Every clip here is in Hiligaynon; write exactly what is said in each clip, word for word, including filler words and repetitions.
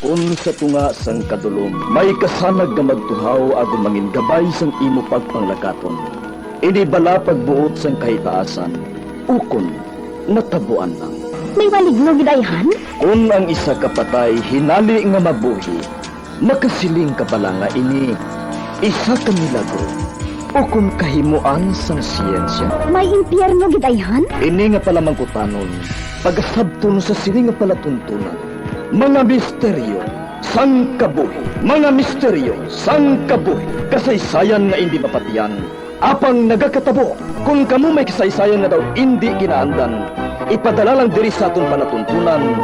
Kon sa tunga sang kadulom may kasanag nga magtuhaw agod mangin gabay sang imo pagpanglakaton, ini bala pagbuot sang kahitaasan, ukon natabuan lang. May maligno gid ayhan? Kon ang isa ka patay hinali nga mabuhi, makasiling ka bala nga ini isa ka milagro ukon kahimoan sang siyensya? May impyerno gid ayhan? Ini nga palamangkutanon, pagasabton sa sini nga palatuntunan. Mga misteryo sang kabuhi. Mga misteryo sang kabuhi. Kasaysayan nga indi mapatian, apang nagakatabo. Kon kamo may kasaysayan nga daw indi ginaandan, ipadala lang diri sa aton palatuntunan.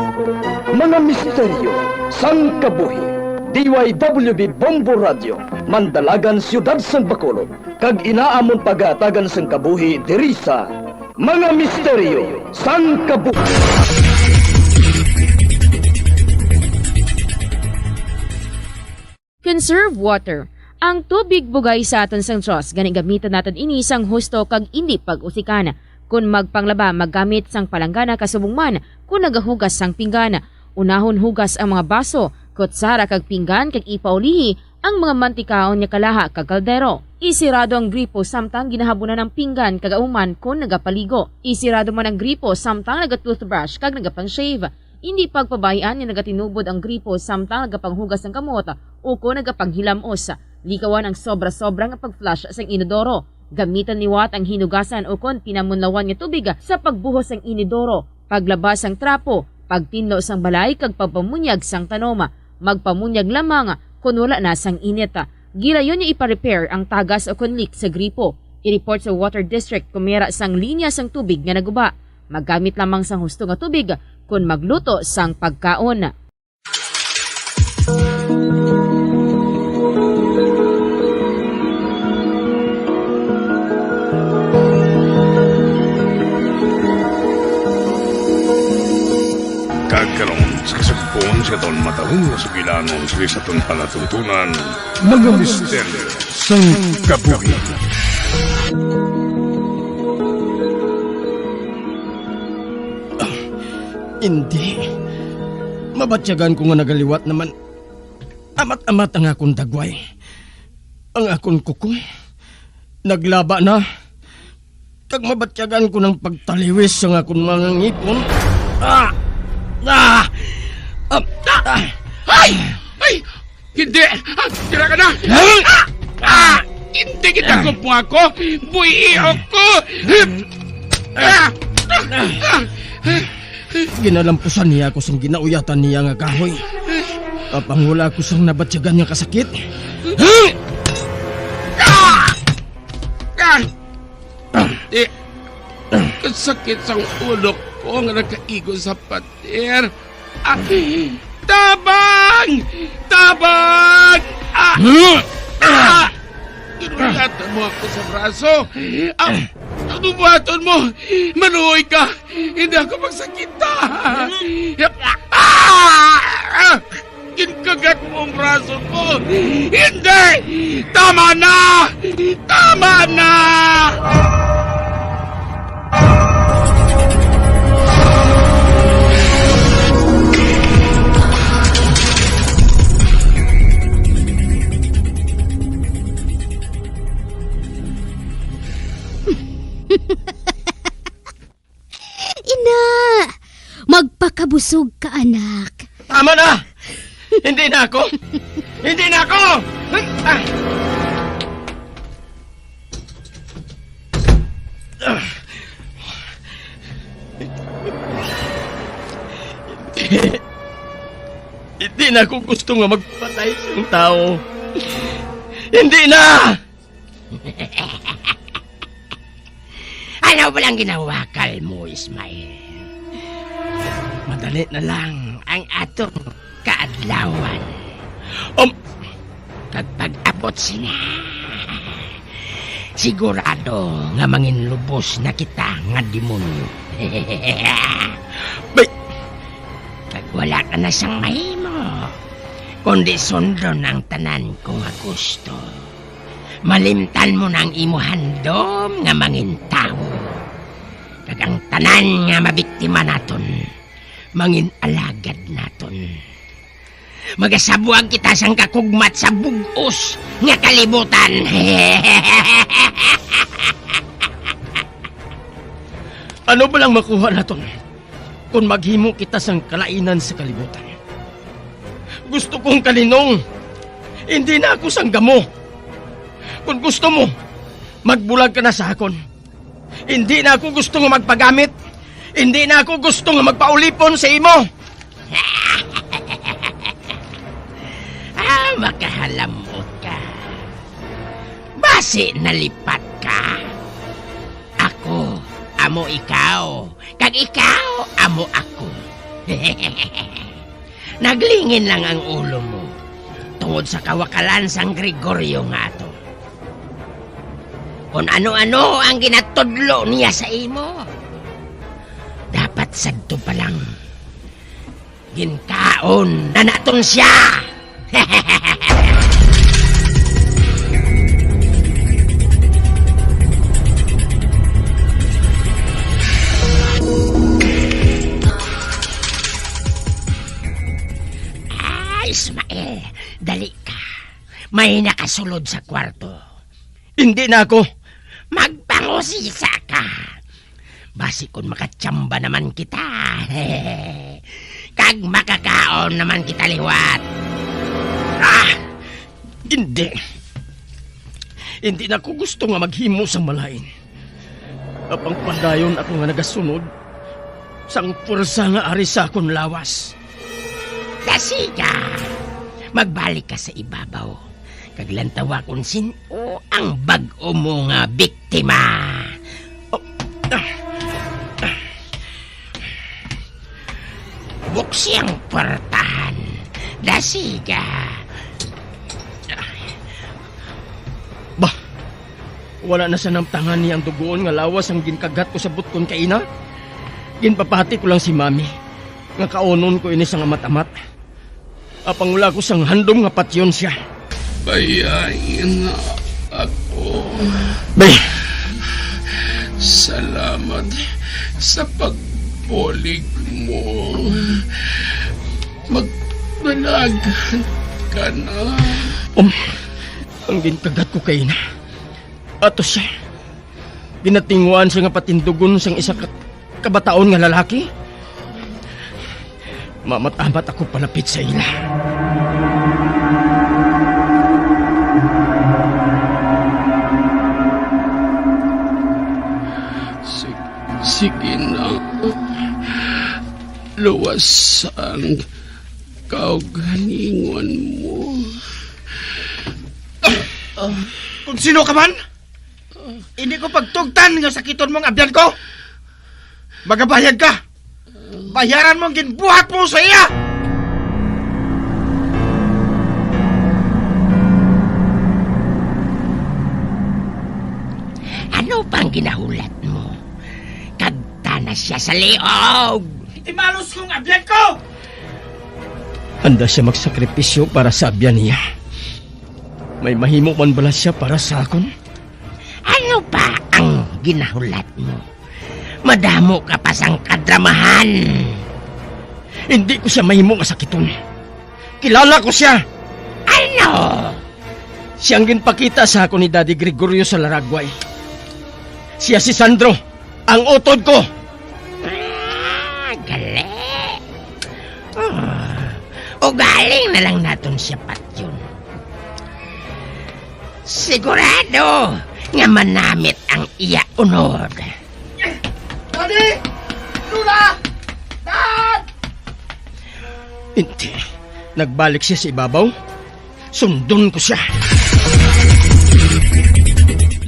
Mga misteryo sang kabuhi. D Y W B Bombo Radio, Mandalagan, Siyudad sang Bacolod, kag ina amon pagahatagan sang kabuhi diri sa Mga Misteryo sang Kabuhi. Conserve water. Ang tubig bugay sa aton sang Dios, gani gamiton naton ini sang husto kag indi pag-usikan. Kon magpanglaba, maggamit sang palanggana, kasubong man kon nagahugas sang pinggan. Unahon hugas ang mga baso, kutsara kag pinggan, kag ipaulihi ang mga mantikaon nga kalaha kag kaldero. Isirado ang gripo samtang ginahabunan ang pinggan kag auman kon nagapaligo. Isirado man ang gripo samtang naga-toothbrush kag nagapang-shave. Indi pagpabay-an nga nagatinubod ang gripo samtang nagapanghugas sang kamot ukon nagapanghilamos. Likawan ang sobra-sobra nga pag-flush sang inodoro. Gamitan liwat ang hinugasan ukon pinamunlawan nga tubig sa pagbuhos sang inodoro, paglaba sang trapo, pagtinlo sang balay, kag pagpamunyag sang tanom. Magpamunyag lamang kon wala na sang init. Gilayon nga ipa-repair ang tagas ukon leak sa gripo. I-report sa water district kon may ara sang linya sang tubig nga naguba. Maggamit lamang sang husto nga tubig kon magluto sang pagkaon. Kag karon, sa kasugpon sa aton matalong nga sugilanon, sa aton palatuntunan, mga misteryo sang kabuhi. Indi. Mabatyagan ko nga nagaliwat naman. Amat-amat ang akon dagway. Ang akon kuko naglaba na. Kag mabatyagan ko nang pagtaliwis sang akon mga ngipon. Ah! Ah! Ah! Ah! Ay! Ay! Hindi! Ah, tira ka na! Ah! Ah! Hindi kita kumpuha ko! Buhii ako! Ah! Ah! Ah! Ginalampusan niya ako sang ginauyatan niya nga kahoy. Apang wala ako sang nabatyagan nga kasakit. Ah! Ah! Di, kasakit sang ulo ko nga nakaigo sa pader. Ah! Tabang! Tabang! Ah! Ah! Ginulatan mo ako sa braso. Ah! Ano buhaton mo? Maluoy ka! Hindi ako magsakita! Ah! Ginkagat mo ang braso ko! Hindi! Tama na! Tama na! Ina, magpakabusog ka, anak. Tama na! Hindi na ako! Hindi na ako! Ah! Ah! Hindi. Hindi na ako gusto nga magpatay sa tao. Hindi na! Ano ba lang ginawakal mo, Ismael? Madali na lang ang atong kaadlawan. Um, kag pag-abot sina, sigurado nga manginlubos na kita nga demonyo. Bay! Kag wala ka na sang mahimo, kundi sundon ang tanan ko nga gusto. Malimtan mo na ang imo handom nga mangintawo, kag ang tanan nga mabiktima naton, mangin-alagad naton. Magasabwag kita sang kakugmat sa bug-os nga kalibutan. Ano ba lang makuha naton kon maghimo kita sang kalainan sa kalibutan? Gusto kong kalinong, hindi na ako sang gamo. Kon gusto mo, magbulag ka na sa akon. Hindi na ako gusto nga magpagamit. Hindi na ako gusto nga magpaulipon sa imo. Ah, makahalamot ka. Basi nalipat ka. Ako amo ikaw, kag ikaw amo ako. Naglingin lang ang ulo mo tungod sa kawakalan sang Gregorio nga ato. Kon ano-ano ang ginatudlo niya sa imo, dapat sadto pa lang ginkaon na naton siya. Ah, Ismael, dali ka. May nakasulod sa kwarto. Hindi na ako. Magpangusisa ka. Basi kon makatsamba naman kita. Kag makakaon naman kita liwat. Ah! Hindi. Hindi na ako gusto nga maghimo sang malain. Apang padayon ako nga nagasunod sang pwersa nga ari sa akon lawas. Dasiga! Magbalik ka sa ibabaw, kag lantawa kon sin-o ang bag-o mo nga biktima. Oh, ah, ah. Buksi ang puwertahan. Dasiga! Bah, wala na sa namtangan niya ang dugoon nga lawas ang ginkagat ko sa butkon kaina. Ginpapati ko lang si Mami nga kaunon ko ini sang amat-amat. Apang wala ko sang handom nga patyon siya. Bayai na ako. Bay. Salamat sa pagbulig mo. Magdalagan ka na. Um, ang ginkagat ko kaina. Ato siya. Ginatinguan siya nga patindugon sang isa ka kabataon nga lalaki. Mamat-amat ako palapit sa ila. Sig-, sige na. Luwas ang kaugalingon mo. Kung sino ka man, hindi ko pagtugtan nga sakiton mo ang abyan ko. Magabayad ka. Bayaran mo ang ginbuhat mo sa iya. Ano pang ginahulat mo? Kadta na siya sa liog. Itimalos kong abyan ko! Handa siya magsakripisyo para sa abyan niya. May mahimo man bala siya para sa akon? Ano pa ang ginahulat mo? Madamo ka pa sang kadramahan. Hindi ko siya mahimo nga sakiton. Kilala ko siya. Ano? Siya ang ginpakita sa akon ni Daddy Gregorio sa Laragway. Siya si Sandro, ang utod ko. Ah, gali. Ah, ugaling na lang naton siya patyon. Sigurado nga manamit ang iya unod. Daddy! Lola! Dad! Hindi. Nagbalik siya sa ibabaw. Sundon ko siya.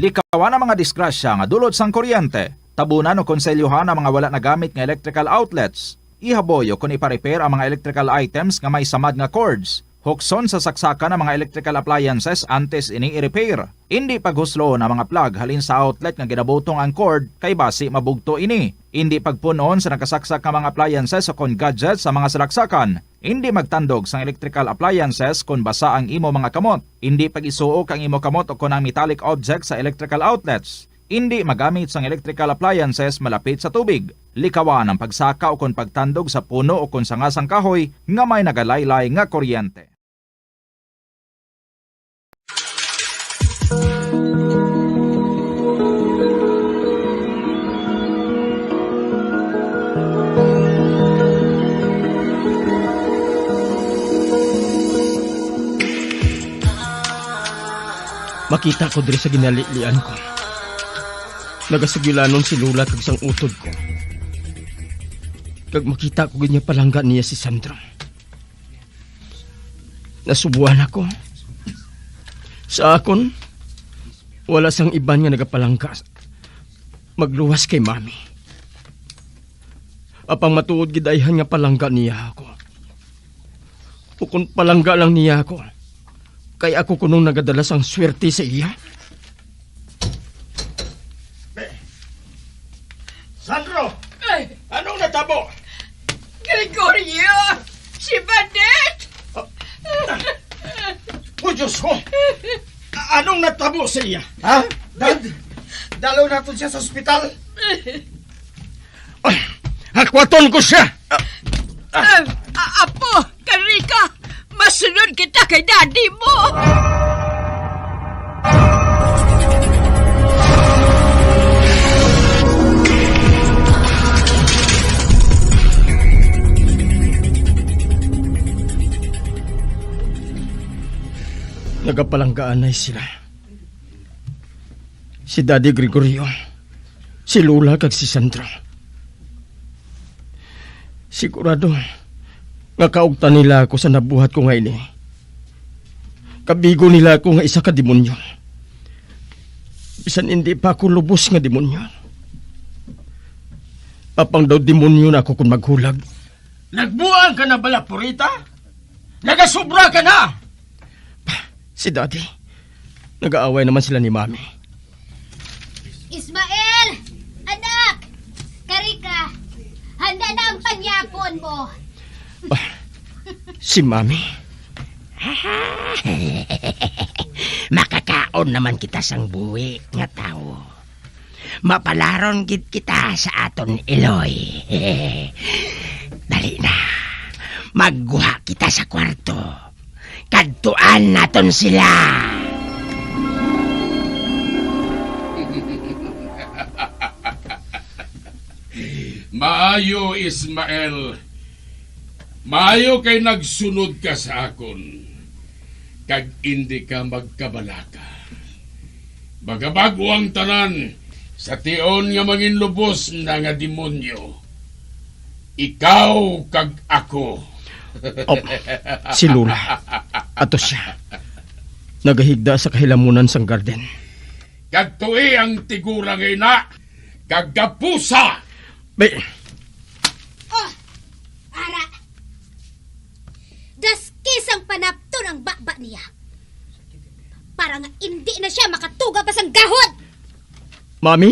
Likawan ang mga disgrasya nga dulot sang kuryente. Tabunan o konselyohan ang mga wala nagamit nga electrical outlets. Ihaboy o kon ipa-repair ang mga electrical items nga may samad nga cords. Hukson sa saksakan ang mga electrical appliances antes ini i-repair. Indi paghusloon ang mga plug halin sa outlet nga ginabutong ang cord, kay basi mabugto ini. Indi pagpun-on sa nakasaksak nga mga appliances o kon gadgets sa mga salaksakan. Indi magtandog sang electrical appliances kon basa ang imo mga kamot. Indi pag-isuok ang imo kamot o kon ang metallic objects sa electrical outlets. Indi magamit sang electrical appliances malapit sa tubig. Likawan ang pagsaka ukon pagtandog sa puno ukon sanga sang kahoy nga may nagalaylay nga kuryente. Makita ko diri sa ginalilian ko, nagasugilanon si Lola kag sang utod ko. Kag makita ko gid nga palangga niya si Sandro. Nasubuan ako. Sa akon, wala sang iban nga nagapalangga magluwas kay Mami. Apang matuod gid ayhan nga palangga niya ako. Ukon palangga lang niya ako, kay ako kunong nagadala sang swerte sa iya. Sandro! Ay! Anong natabo? Gregorio! Si Bandit! Ah, oh, Diyos ko! A- anong natabo sa iya? Ha? Dad, dalo nato siya sa ospital. Ah, hakwaton ko siya! Ah, ah, apo, Karika, masunod kita kay daddy mo. Nagapalanggaanay sila. Si Daddy Gregorio, si Lola kag si Sandro. Sigurado nga kaugtan nila ako sa nabuhat ko nga ini. Kabigo nila ako nga isa ka demonyo. Bisan indi pa ako lubos nga demonyo. Apang daw demonyo na ako kon maghulag. Nagbuang ka na bala, Purita? Nagasubra ka na! Si Daddy, nag-aaway naman sila ni Mami. Ismael! Anak! Karika! Handa na ang panyapon mo! Ah, si Mami? Makakaon naman kita sang buhi nga tawo. Mapalaron gid kita sa aton iloy. Dali na. Magguha kita sa kwarto. Kadtuan naton sila. Maayo, Ismael. Maayo kay nagsunod ka sa akon, kag indi ka magkabalaka. Magabag-o ang tanan sa tion nga manginlubos na nga demonyo, ikaw kag ako. Oh, si Lola. Ato siya. Nagahigda sa kahilamunan sang garden. Kadtoi ang tigura nga ina, kag gapusa! Be- Oh, ara! Daskis ang panapton ang baba niya. Para nga indi na siya makatuga pa sang gahod! Mami?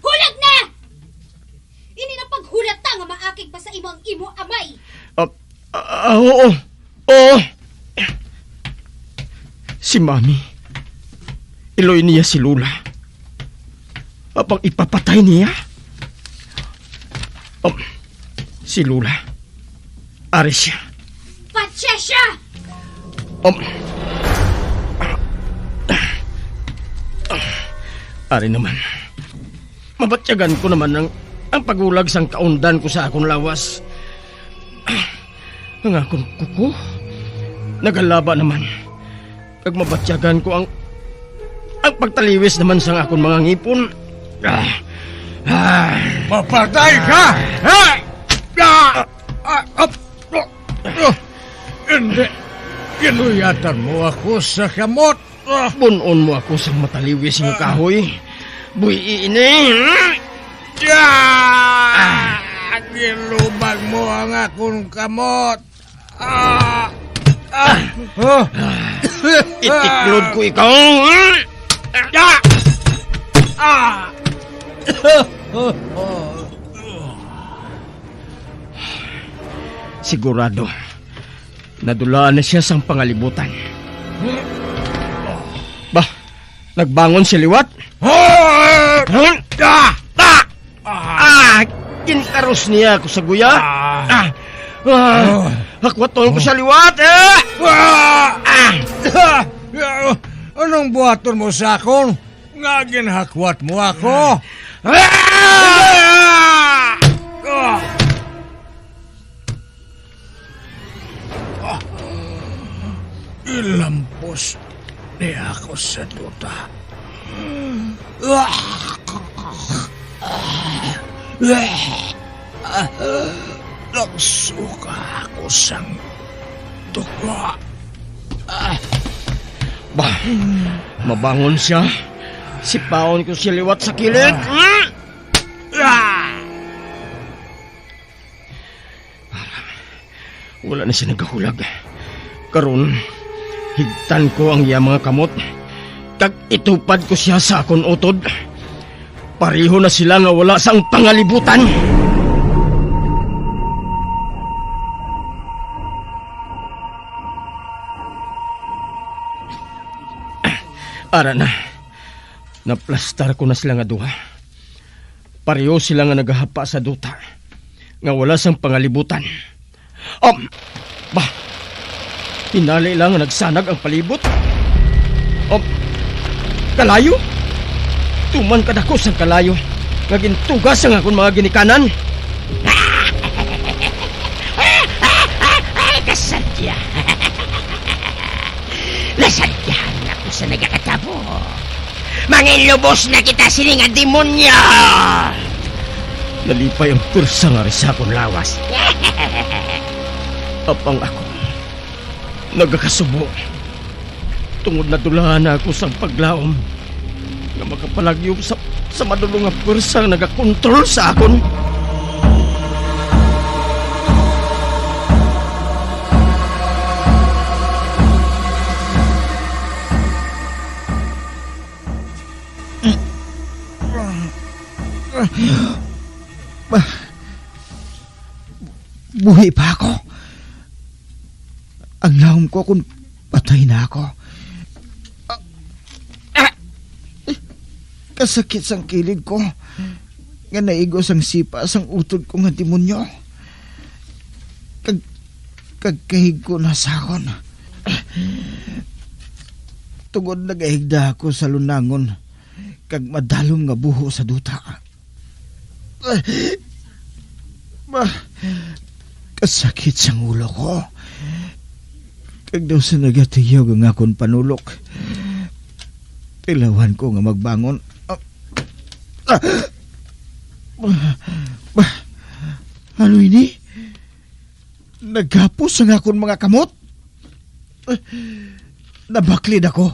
Hulag na! Ini na paghulata nga maakig pa sa imo ang imo amay. Ah, ah, oo. Oo. Si Mami. Iloy niya si Lola. Apang ipapatay niya? Um, si Lola. Ari siya. Patya siya! Um, ari naman. Mabatyagan ko naman ang, ang paghulag sang kaundan ko sa akon lawas. Ang akon kuko nagalaba naman, kag mabatyagan ko ang, ang pagtaliwis naman sang akon mga ngipon. Ah, ah. Mapatay ka! Ah! Ah! Ah! Ah! Ah! Hindi. Ginuyatan mo ako sa kamot. Ah! Bun-on mo ako sa mataliwis nga kahoy. Buy ini. Ah! Ginlubag mo ang akon kamot. Ah! Ah! Ah! Itiklod ko ikaw. Ah! Ah! Sigurado, nadulaan na siya sang pangalibutan. Bah, nagbangon siya liwat. Tapos niya ako sa guya. Ah. Ah. Ah. Oh. Hakwaton ko siya liwat. Ah! Ah! Ah! Ah! Anong buhaton mo sa akon? Nga ginhakwat mo ako? Ah! Ah! Ah! Ilampos niya ako sa duta. Nagsuka ako sang dugo. Bah, mabangon siya. Sipaon ko siya liwat sa kilid. Ah! Wala na siya nagahulag. Karon, higtan ko ang iya mga kamot, kag itupad ko siya sa akon utod. Pareho na sila nga wala sang pangalibutan. Ara na, naplastar ko na sila nga duha. Pareho sila nga nagahapa sa duta, nga wala sang pangalibutan. Um, bah, hinali lang nga nagsanag ang palibot. Um, kalayo? Tuman kadako sang kalayo nga gintuga sang akon mga ginikanan. Kasadya. Nasadyahan ako sa nagakatabo. Manginlubos na kita sini nga demonyo! Nalipay ang pwersa nga ari sa akon lawas. Apang ako, nagakasubo. Tungod nadulahan na ako sang paglaom nga makapalagyo sa, sa madulong nga pwersa nga nagakontrol sa akon. Ba, buhi pa ako. Ang laom ko kung patay na ako. Ah, ah, kasakit sang kilid ko nga naigo sang sipa sang utod ko nga demonyo. Kag, kag kahigko na sa akon. Tungod nagahigda ako sa lunangon kag madalom nga buho sa duta. Ba, kasakit sang ulo ko. Kag daw sa nagatiyog ang akon panulok, tilawan ko nga magbangon. Ah, ah, ba, ba, ano ini? Naghapos ang akon mga kamot. Nabaklid ako.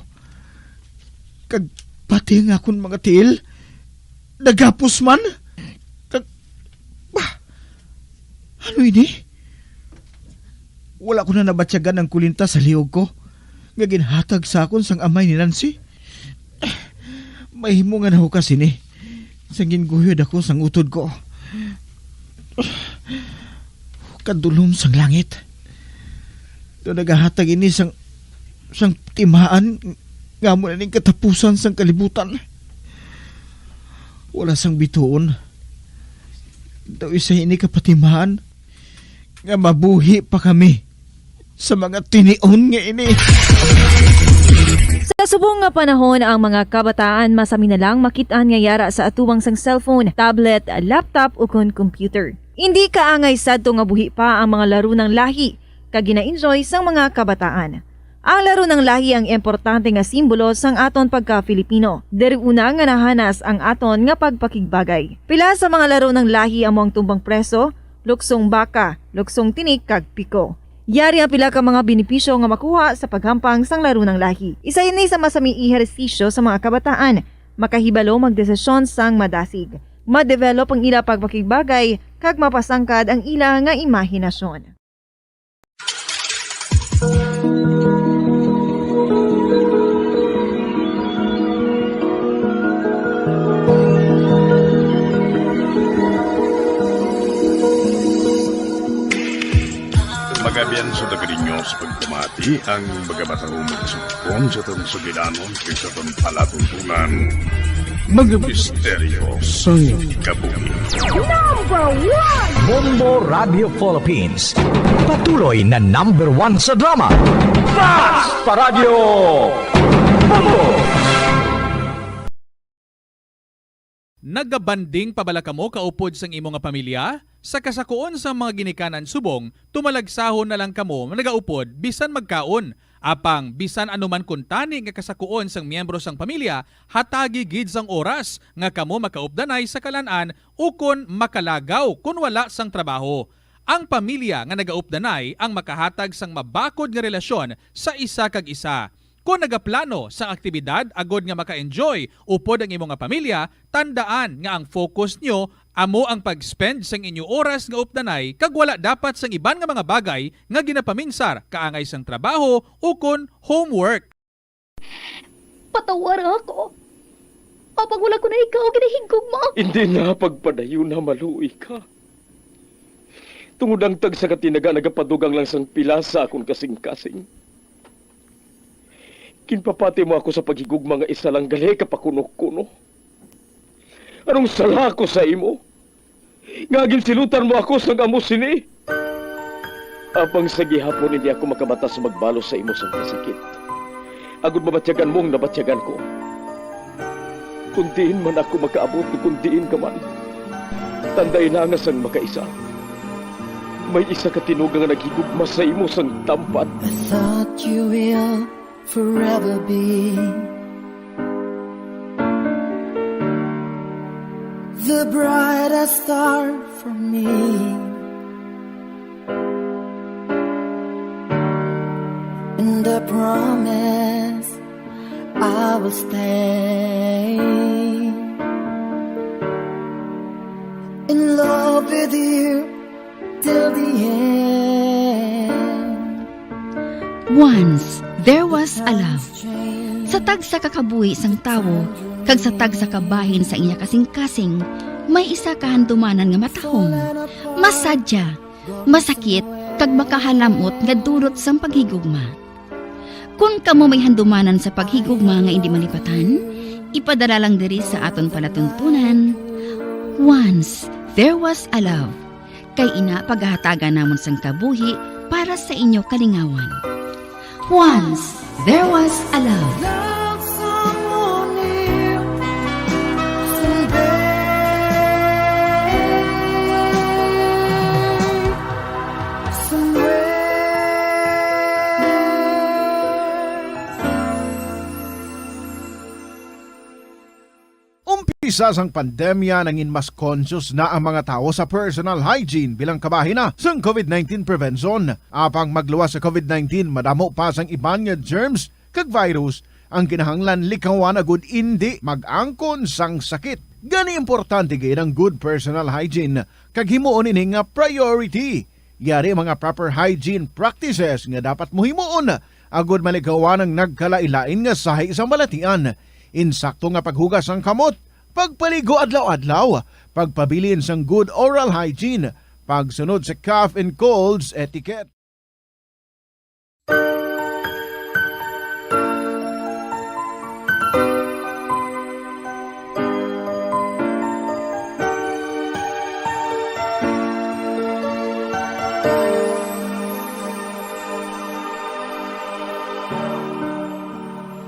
Kag pati ang akon mga tiil, nagapos man. Kag, bah, ano ini? Wala ko na nabatyagan ang kulinta sa liog ko nga ginhatag sa akon sang amay ni Nancy. Mahimo nga nahukas ini sang ginguyod ako sang utod ko. Kadulom sang langit. Daw nagahatag ini sang, sang timaan nga amo na ning katapusan sang kalibutan. Wala sang bituon. Daw isa ini ka patimaan nga mabuhi pa kami sa mga tinion nga ini. Sa subong nga panahon, ang mga kabataan masami na lang makit-an nga yara sa atubang sang cellphone, tablet, laptop, ukon computer. Indi kaangay sadto nga buhi pa ang mga laro ng lahi kag gina-enjoy sang mga kabataan. Ang laro ng lahi ang importante nga simbolo sang aton pagka-Filipino. Diri una nga nahanas ang aton nga pagpakigbagay. Pila sa mga laro ng lahi amo ang tumbang preso, luksong baka, luksong tinik, kag piko. Yari ang pila ka mga benepisyo nga makuha sa paghampang sang laro ng lahi. Isa ini sa masami ehersisyo sa mga kabataan. Makahibalo magdesisyon sang madasig. Ma-develop ang ila pagpakigbagay kag mapasangkad ang ila nga imahinasyon. Magabian sa taga ninyo sa pagpamati ang mga matahumag sa pagpon sa atong sugilanon kag sa atong palatuntunan. Mga misteryo sang kabuhi. Number one! Bombo Radio Philippines, patuloy na number one sa drama. Fast pa Radyo Bombo! Nagabanding pa bala kamo kaupod sang imo nga pamilya? Sa kasakuon sang mga ginikanan subong, tumalagsahon na lang kamo nagaupod bisan magkaon. Apang bisan ano man kuntani nga kasakuon sang miyembro sang pamilya, hatagi gid sang oras nga kamo makaupdanay sa kalan-an ukon makalagaw kon wala sang trabaho. Ang pamilya nga nagaupdanay ang makahatag sang mabakod nga relasyon sa isa kag isa. Kon nagaplano sang aktibidad agod nga maka-enjoy upod ang imo nga pamilya, tandaan nga ang focus nyo amo ang pag-spend sang inyo oras nga updanay kag wala dapat sang iban nga mga bagay nga ginapaminsar kaangay sang trabaho ukon homework. Patawara ako. Apang wala ko na ikaw ginahigugma. Hindi na pagpadayon na maluoy ka. Tungod ang tagsa ka tinaga nagapadugang lang sang pila sa akon kasing-kasing. Ginpapati mo ako sa paghigugma nga isa lang gali ka pakuno-kuno. Anong sala ko sa imo? Nga ginsilutan mo ako sang amo sini? Apang sa gihapon hindi ako makabatas magbalos sa imo sang kasakit. Agod mabatyagan mo ang nabatyagan ko. Kung diin man ako makaabot, kung diin ka man, tandai lang nga sang makaisa, may isa ka tinuga nga naghigugma sa imo sang tampad. I thought you will forever be the brightest star for me. And I promise I will stay in love with you till the end. Once, there was a love. Sa tagsa ka kabuhi sang tawo, kag sa tagsa ka bahin sa iya kasing-kasing, may isa ka handumanan nga matahom, masadya, masakit, kag makahalam-ot nga dulot sang paghigugma. Kon kamo may handumanan sa paghigugma nga indi malipatan, ipadala lang diri sa aton palatuntunan. Once, there was a love. Kay ina pagahatagan namon sang kabuhi para sa inyo kalingawan. Once there was a love. Love someone new someday. Somewhere. Umpisa sang pandemya, nangin mas conscious na ang mga tawo sa personal hygiene bilang kabahin na sang covid nineteen prevention. Apang magluwas sa covid nineteen, madamo pa sang iban nga germs kag virus ang kinahanglan likawan agud indi mag-angkon sang sakit. Gani, importante gid ang good personal hygiene kag himuon ini nga priority. Yari ang mga proper hygiene practices nga dapat mo himuon agud malikawan ang nagkalain-lain nga sahi sang balatian. Insakto nga paghugas sang kamot, pagpaligo adlaw-adlaw, pagpabilin sang good oral hygiene, pagsunod sa cough and colds etiquette.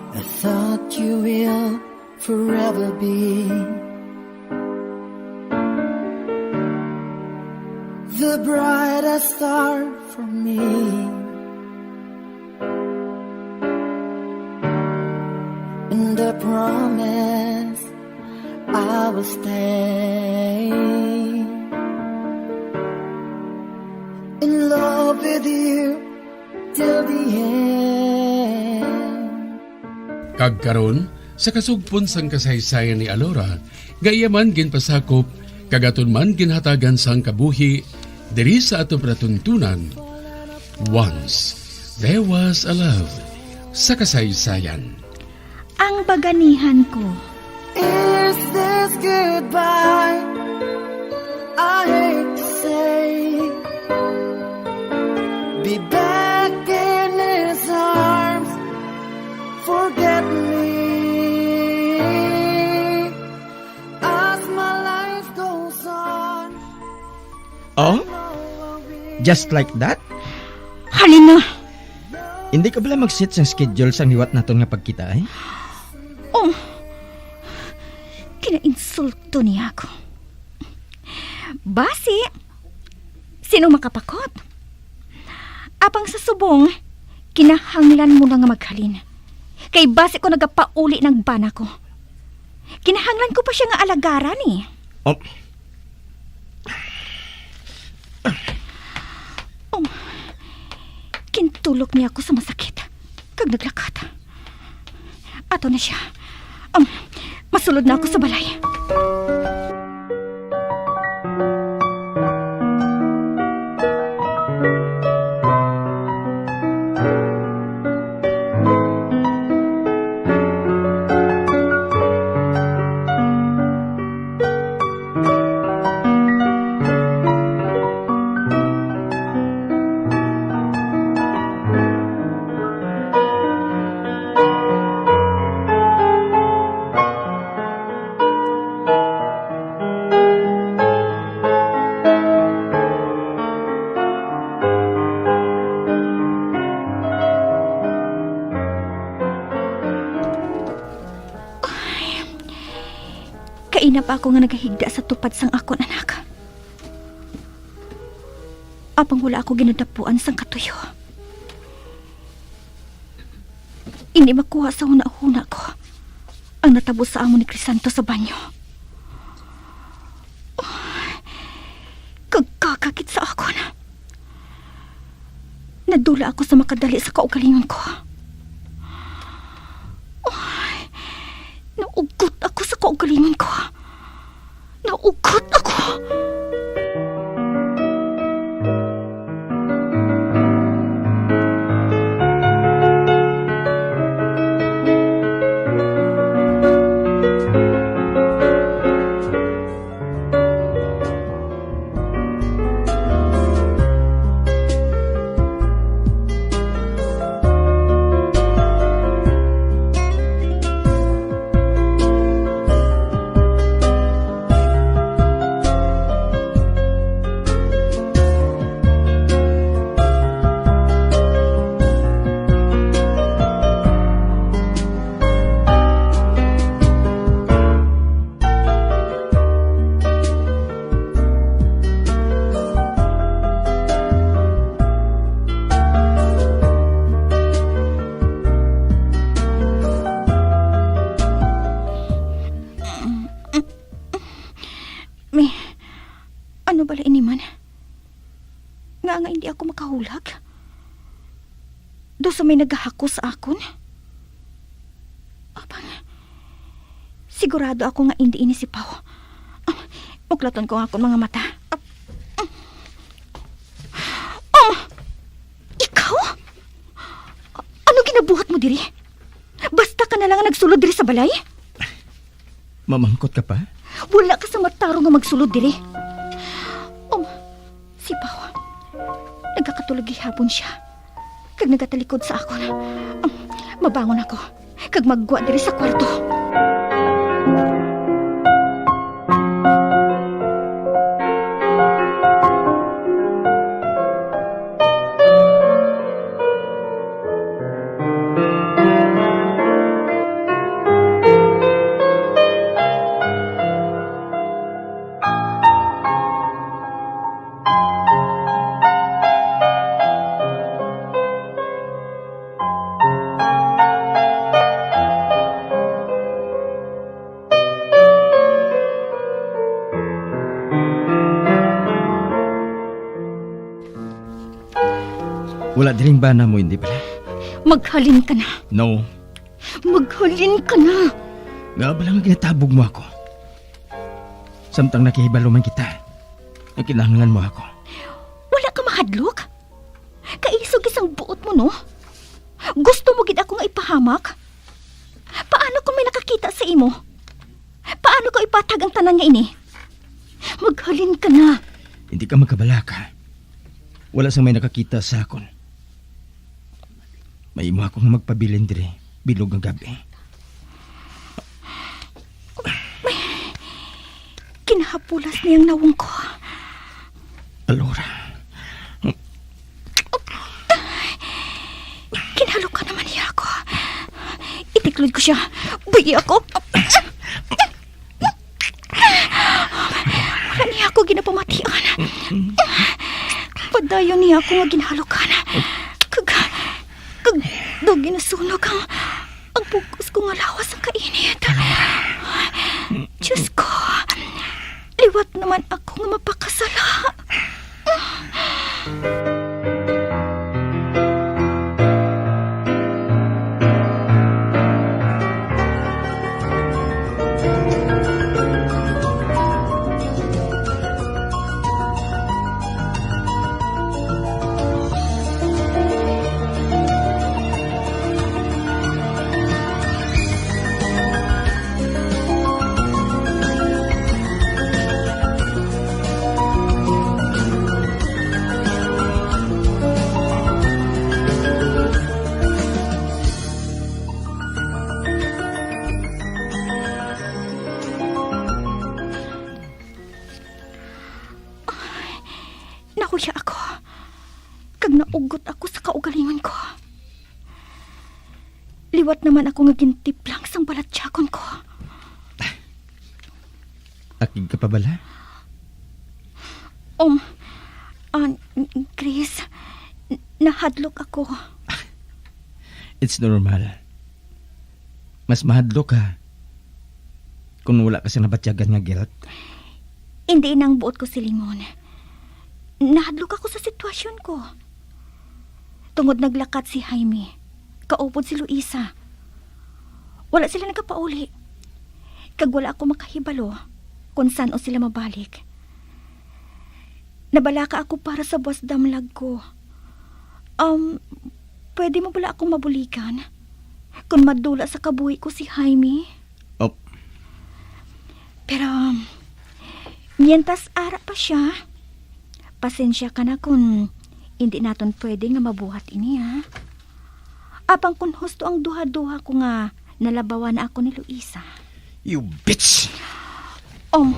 I thought you will forever be the brightest star for me. And I promise I will stay in love with you till the end. Kag karon, sa kasugpon sang kasaysayan ni Alora, nga iya man ginpasakop kag aton man ginhatagan sang kabuhi diri sa aton palatuntunan, Once There Was a Love sa kasaysayan. Ang baganihan ko. Is this goodbye? I hate to say. Be back in his arms. Forget me. Oh? Just like that? Halina! Hindi ka bala mag-set sang schedule sang liwat naton nga pagkita, eh? Oh, kinainsulto niya ako. Basi, sino makapakot? Apang sa subong, kinahanglan mo na nga maghalin. Kay basi ko nagapauli ng bana ko. Kinahanglan ko pa siya nga alagaran, eh. Oh. Oh. Kintulok niya ako sa masakit, kag naglakat. Ato na siya. Um, masulod na ako sa balay. Ay, kaina pa ako nga nagahigda sa tupad sang akon anak. Apang wala ako ginadapuan sang katuyo. Indi makuha sa hunahuna ko ang natabo sa amo ni Crisanto sa banyo. Kagkagakit sa akon. Nadula ako sa makadali sa kaugalingon ko. Naugot ako sa kaugalingon ko. Naugot ako. May, ano bala ini man? Nga nga hindi ako makahulag? Daw sa may nagahakos sa akon? Apang, sigurado ako nga hindi ini si Pau. Ah, buklaton ko ang akon mga mata. Ah, ah. Oh! Ikaw? Ano ginabuhat mo diri? Basta ka na lang ang nagsulod diri sa balay? Mamangkot ka pa? Wala ka sa matarong nga magsulod diri. Um, si Pau, nagakatulog gihapon siya. Kag nagatalikod sa akon. Um, mabangon ako, kag maggwa diri sa kwarto. Wala diring bana mo, hindi bala? Maghalin ka na. No. Maghalin ka na. Nga bala nga ginatabog mo ako? Samtang nakahibalo man kita, ang kinahanglan mo ako. Wala ka mahadlok? Kaisog isang buot mo, no? Gusto mo gid ako nga ipahamak? Paano kung may nakakita sa imo? Paano ko ipatag ang tanan nga ini? Maghalin ka na. Hindi ka magkabalaka. Wala sang may nakakita sa akon. Mahimo ako nga magpabilin diri bilog nga gab-i. May kinahapulas niyang nawong ko. Ginahatlod ko siya. Buhi ako. Wala niya ako ginapamatian. Padayon niya ako nga ginhalukan. Kag, kag daw ginasunog ang, ang bug-os ko nga lawas sang kainit. Diyos ko, liwat naman ako nga mapakasala. Nahuya ako, kag naugot ako sa kaugalingon ko. Liwat naman ako nga gintiplang sang balatyagon ko. Akig ka pa bala? Um, ah, Chris, n-, nahadlok ako. It's normal. Mas mahadlok ka kung wala ka sa nabatyagan nga guilt. Hindi ina ang buot ko silingon. Nahadlok ako sa sitwasyon ko. Tungod naglakat si Jaime, kaupod si Luisa. Wala sila nagapauli. Kag wala ako makahibalo kung san-o sila mabalik. Nabalaka ako para sa buwas damlag ko. Um, pwede mo bala akong mabuligan kung madula sa kabuhi ko si Jaime? Op. Pero, mientras ara pa siya, pasensya ka na kung hindi naton pwede nga mabuhat ini, ha? Apang kung husto ang duha-duha ko nga nalabawan na ako ni Luisa. You bitch! Um.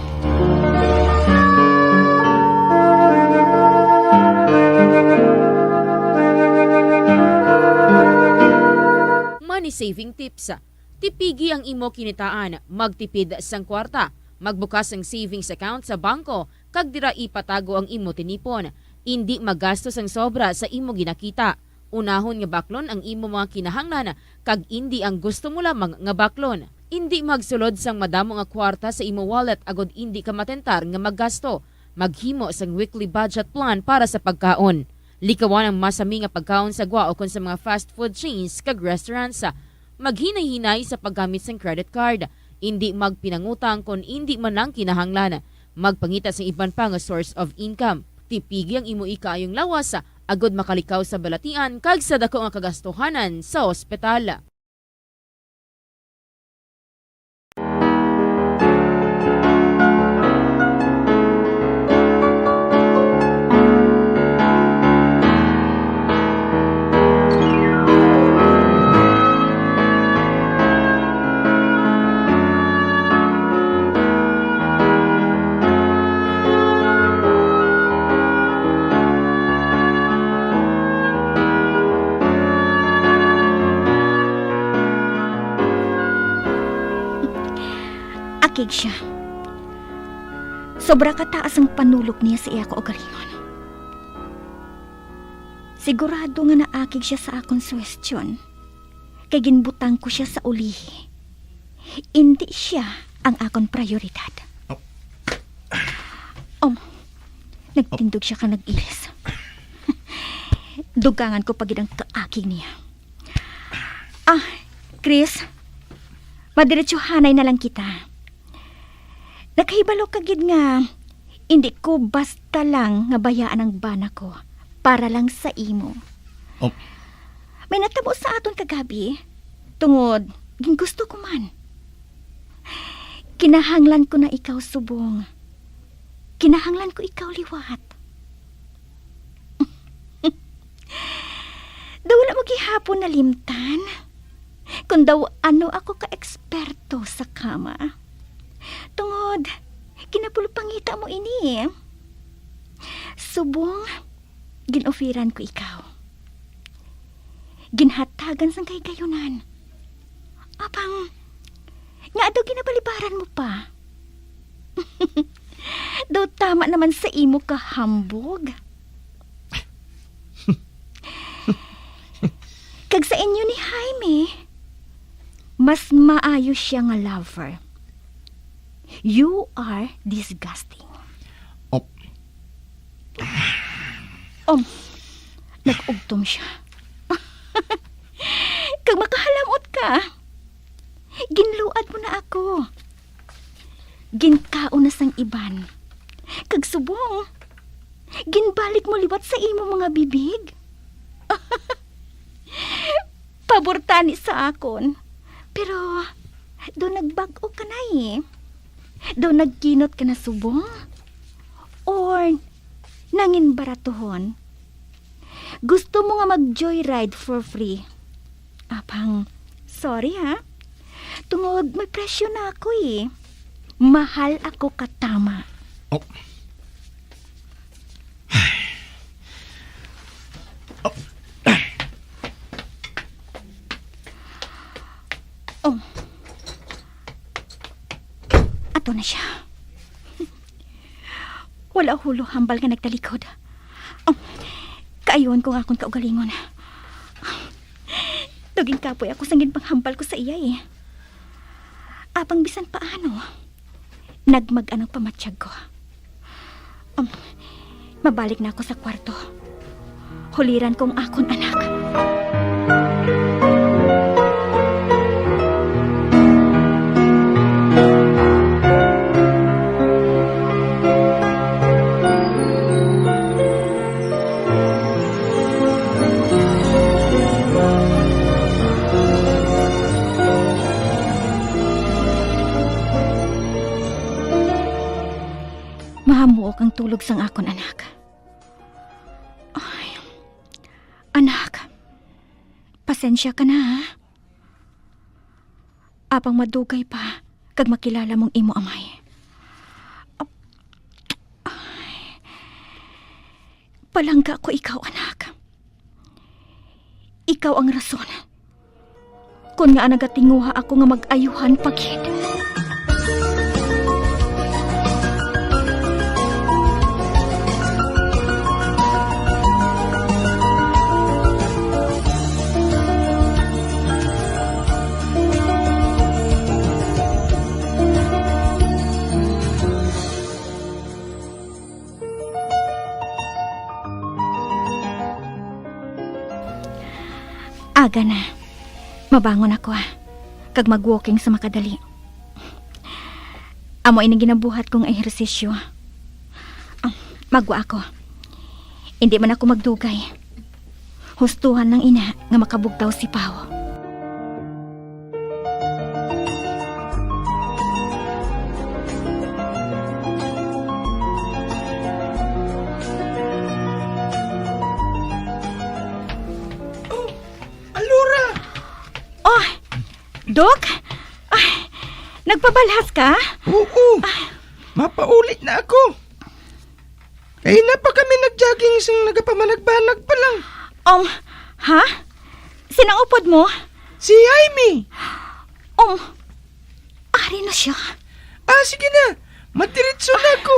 Money saving tips. Tipigi ang imo kinitaan, magtipid sang kwarta, magbukas sang savings account sa bangko, kag dira ipatago ang imo tinipon. Indi magasto sang sobra sa imo ginakita. Unahon nga baklon ang imo mga kinahanglan, kag indi ang gusto mo lamang nga baklon. Indi magsulod sang madamo nga kwarta sa imo wallet agod indi ka matentar nga maggasto. Maghimo sang weekly budget plan para sa pagkaon. Likawan ang masami nga pagkaon sa gwa ukon sa mga fast food chains kag restaurants. Maghinay-hinay sa paggamit sang credit card. Indi magpinangutang kon indi man lang kinahanglan. Magpangita sang iban pa nga source of income. Tipigi ang imo ikaayong lawas, agod makalikaw sa balatian kag sa daku nga kagastuhanan sa ospital. Akig siya. Sobra ka taas ang panulok niya sa iya kaugalingon. Sigurado nga naakig siya sa akon suhestyon, kay ginbutang ko siya sa ulihi. Indi siya ang akon prayoridad. Oh. Um, nagtindog siya kag nag-ilis. Dugangan ko pa gid ang kaakig niya. Ah, Chris, madiretsohanay na lang kita. Nakahibalo ka gid nga indi ko basta lang nga bayaan ang bana ko para lang sa imo. Oh. May natabo sa aton kagabi, tungod gingusto ko man. Kinahanglan ko na ikaw subong. Kinahanglan ko ikaw liwat. Daw wala mo gihapon nalimtan kon daw ano ako ka eksperto sa kama. Tungod, ginapulupangita mo ini. Subong, gin-oferan ko ikaw. Ginhatagan sang kahigayunan. Apang, nga daw ginabalibaran mo pa? Daw tama naman sa imo kahambog. Kag sa inyo ni Jaime, mas maayo siya nga lover. You are disgusting. Oh. Um, nag-ugtom siya. Kag makahalamot ka, ginluad mo na ako. Ginkaon na sang iban. Kag subong, ginbalik mo liwat sa imo mga bibig. Pabor tani sa akon. Pero, do nagbag-o ka na eh. Do nagkinot ka na subong? Or nangin baratuhon? Gusto mo nga mag-joyride for free? Apang, sorry ha. Tungod may presyo na ako eh. Mahal ako katama. Oh. Oh. Oh. Ato na siya. Wala hulo hambal nga nagtalikod. Oh. Kaayuhan ko nga akon kaugalingon. Daw ginkapoy ako sang ginpanghambal ko sa iya eh. Apang bisan paano, nagmag-an ang pamatyag ko. Um, mabalik na ako sa kwarto. Huliran ko ang akon anak. Mahamuok ang tulog sang akon anak. Ay, anak, pasensya ka na, ha? Apang madugay pa kag makilala mong imo amay. Ap-, ay. Palangga ko ikaw, anak. Ikaw ang rason kon ngaa nagatinguha ako nga mag-ayuhan pa gid. Aga na. Mabangon ako, ah. Kag mag-walking sa makadali. Amo ini ginabuhat kong ehersisyo. Ah, magwa ako. Indi man ako magdugay. Hustuhan lang ina nga makabugtaw si Pao. Oh, Alora! Oh, Doc? Ay, nagpabalhas ka? Oo. Ay. Mapauli na ako. Kay na pa kami nag-jogging sang nagapamanagbanag pa lang. Um, ha? Sinang upod mo? Si Jaime. Um, ari na siya? Ah, sige na. Madiretso na ako.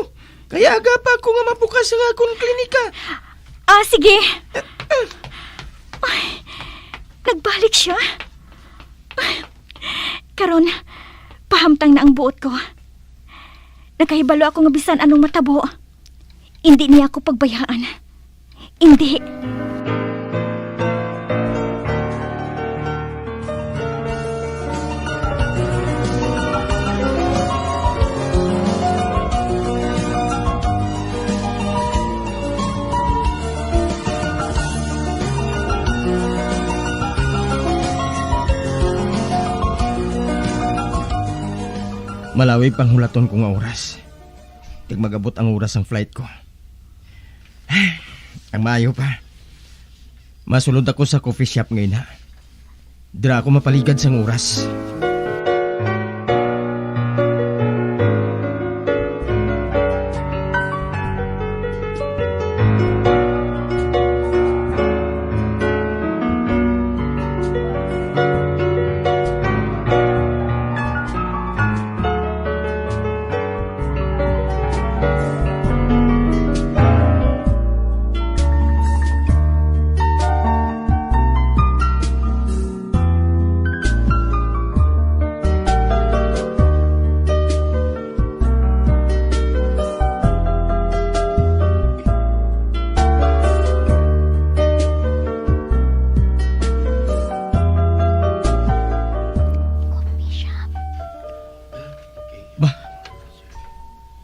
Kay aga pa ako nga mabukas ang akon klinika. Ah, sige. Ay, nagbalik siya. Ay, karon, pahamtang na ang buot ko. Nakahibalo ako nga bisan anong matabo, indi niya ako pagbayaan. Indi. Malawi pang hulaton ko nga oras. Kag mag-abot ang oras sang flight ko. Ang maayo pa, masulod ako sa coffee shop nga ina. Dira ako mapaligad sang oras.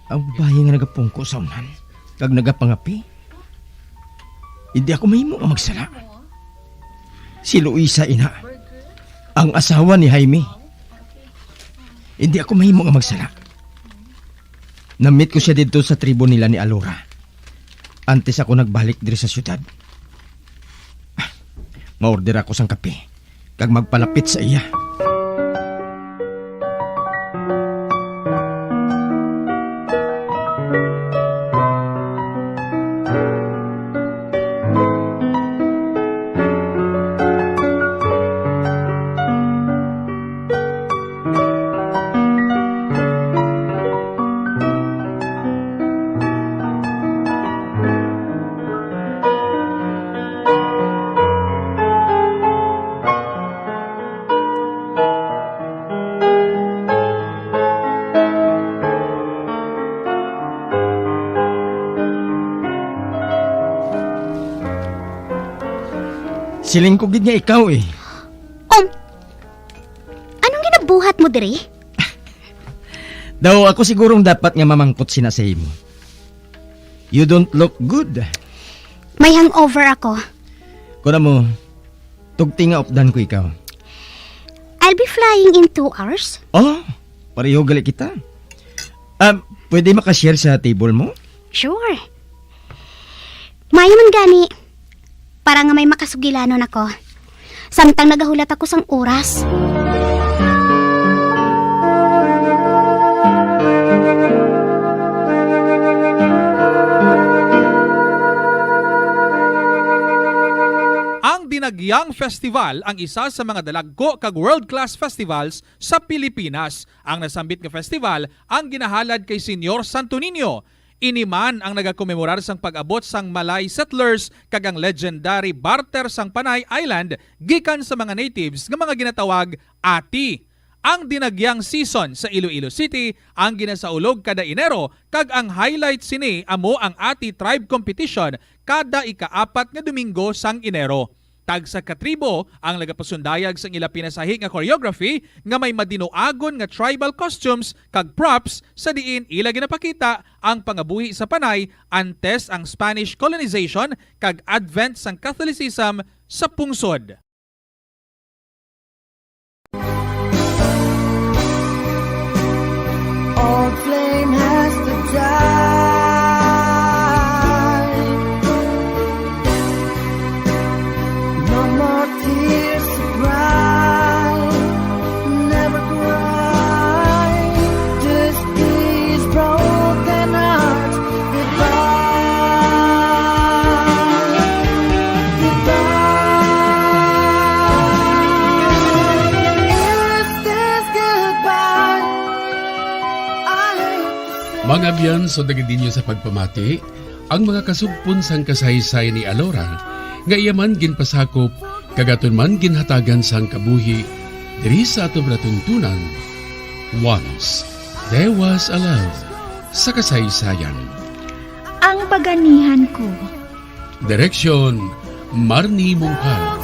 Ang babayi nga nagapungko sa unan kag nagapangapi, hindi ako mahimo nga magsala. Si Luisa ina, ang asawa ni Jaime. Hindi ako mahimo nga magsala. Na-meet ko siya didto sa tribo nila ni Alora, antes ako nagbalik diri sa siyudad. Ma-order ako sang kape kag magpalapit sa iya. Siling ko gid nga ikaw eh. Um, anong ginabuhat mo diri? Daw ako sigurong dapat nga mamangkot sina sa imo. You don't look good. May hangover ako. Kuna mo, tugti nga updan ko ikaw. I'll be flying in two hours. Oh, pareho gali kita. Um, pwede makashare sa table mo? Sure. Maayo man gani, para nga may makasugilanon ako. Samtang nagahulat ako sang oras. Ang Dinagyang Festival ang isa sa mga dalagko kag world-class festivals sa Pilipinas. Ang nasambit nga festival ang ginahalad kay Señor Santo Niño. Ini man ang nagakomemorar sang pag-abot sang Malay settlers kag ang legendary barter sang Panay Island gikan sa mga natives nga mga ginatawag ati. Ang dinagyang season sa Iloilo City ang ginasaulog kada Enero, kag ang highlight sini amo ang Ati Tribe Competition kada ikaapat nga Domingo sang Enero. Tagsa ka tribo ang nagapasundayag sang ila pinasahi nga choreography nga may madinuagon nga tribal costumes kag props, sa diin ila ginapakita ang pangabuhi sa Panay antes ang Spanish colonization kag advent sang Catholicism sa pungsod. All flame has to die. No more tears to cry. Never cry. Just these broken hearts. Goodbye. Goodbye. Is this goodbye? I hate to say. Mga abyan, so dagid ninyo sa pagpamati ang mga kasugpon sang kasaysayan ni Alora, nga iya man ginpasakop kag aton man ginhatagan sang kabuhi diri sa aton palatuntunan. Once There Was a Love sa Kasaysayan. Ang Paganihan Ko. Direksyon, Marnie Mungkal.